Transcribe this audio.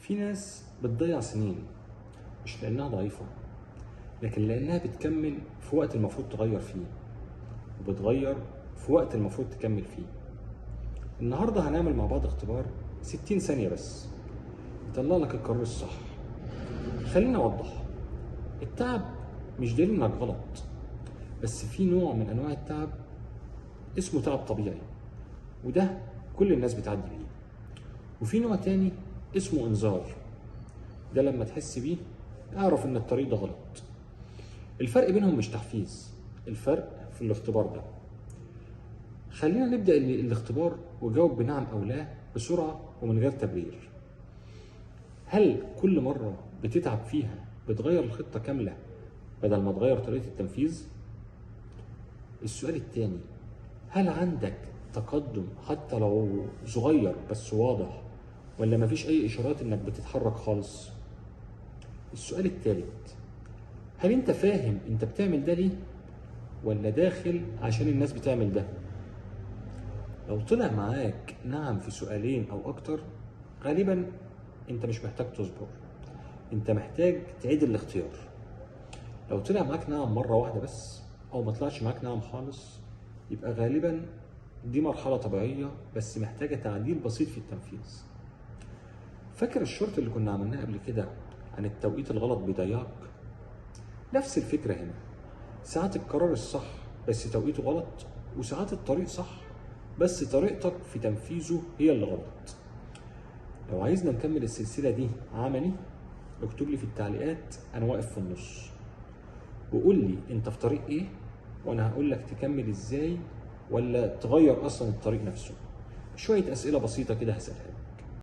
في ناس بتضيع سنين مش لأنها ضعيفة، لكن لأنها بتكمل في وقت المفروض تغير فيه، وبتغير في وقت المفروض تكمل فيه. النهاردة هنعمل مع بعض اختبار 60 ثانية بس يطلع لك القرار الصح. خلينا أوضح، التعب مش دليل إنك غلط، بس في نوع من أنواع التعب اسمه تعب طبيعي، وده كل الناس بتعدي بيه. وفي نوع تاني اسمه إنذار، ده لما تحس بيه اعرف إن الطريق ده غلط. الفرق بينهم مش تحفيز، الفرق في الاختبار ده. خلينا نبدأ الاختبار وجاوب بنعم أو لا بسرعة ومن غير تبرير. هل كل مرة بتتعب فيها بتغير الخطة كاملة بدل ما تغير طريقة التنفيذ؟ السؤال التاني، هل عندك تقدم حتى لو صغير بس واضح، ولا مفيش أي إشارات إنك بتتحرك خالص؟ السؤال التالت، هل أنت فاهم أنت بتعمل ده ليه، ولا داخل عشان الناس بتعمل ده؟ لو طلع معاك نعم في سؤالين أو أكتر، غالبا أنت مش محتاج تصبر، أنت محتاج تعيد الاختيار. لو طلع معاك نعم مرة واحدة بس، أو ما طلعش معاك نعم خالص، يبقى غالبا دي مرحلة طبيعية بس محتاجة تعديل بسيط في التنفيذ. فاكر الشرط اللي كنا عملناه قبل كده عن التوقيت الغلط بيضيعك؟ نفس الفكرة هنا، ساعات القرار الصح بس توقيته غلط، وساعات الطريق صح بس طريقتك في تنفيذه هي اللي غلط. لو عايزنا نكمل السلسلة دي عملي، اكتب لي في التعليقات أنا واقف في النص، وقول لي أنت في طريق إيه، وأنا هقول لك تكمل إزاي ولا تغير أصلا الطريق نفسه. شوية أسئلة بسيطة كده هسألها لك.